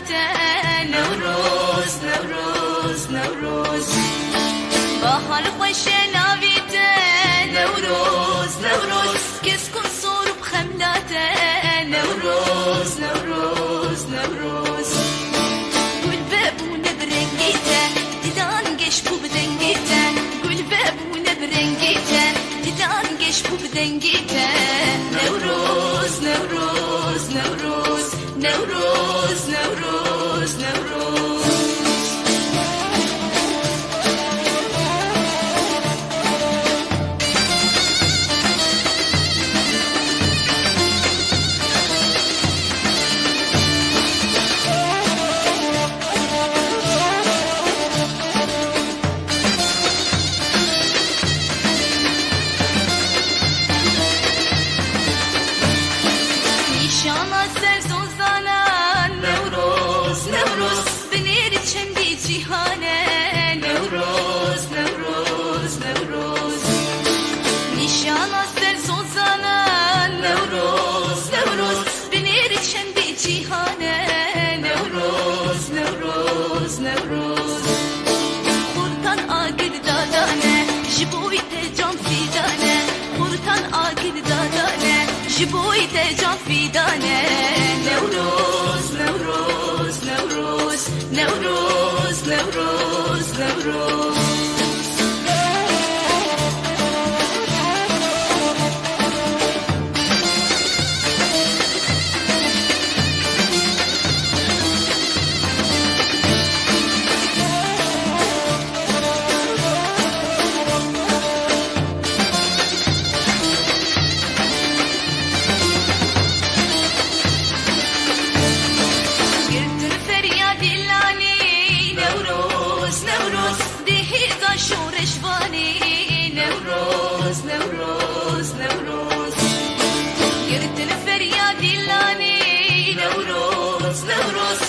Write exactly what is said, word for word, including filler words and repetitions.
Newroz, Newroz, Newroz. Bahar xweş e navî te. Newroz, Newroz. Kesk û sor bi xemla te. Newroz, Newroz, Newroz. Gul be bûne bi rengî te. Didan geş bû bi dengî te. Gul be bûne bi rengî te. Didan geş bû bi dengî te. Newroz, Newroz, Newroz. Newroz, Newroz, Newroz. Nîşana ser zozana Newroz, Newroz, binêr çendî cîhane Newroz, Newroz, Newroz. Nîşana ser zozana Newroz, Newroz, binêr çendî cîhane Newroz, Newroz, Newroz. Xurtan agir dadane, ji bo te can fîdane. Xurtan agir dadane, ji bo te can fîdane. Newroz, Newroz, Newroz, Newroz, Newroz, Newroz. Girtin feryadî lanî, Newroz, Newroz, dihîza şoreşvanî, Newroz, Newroz, Newroz. Girtin feryadî lanî, Newroz, Newroz,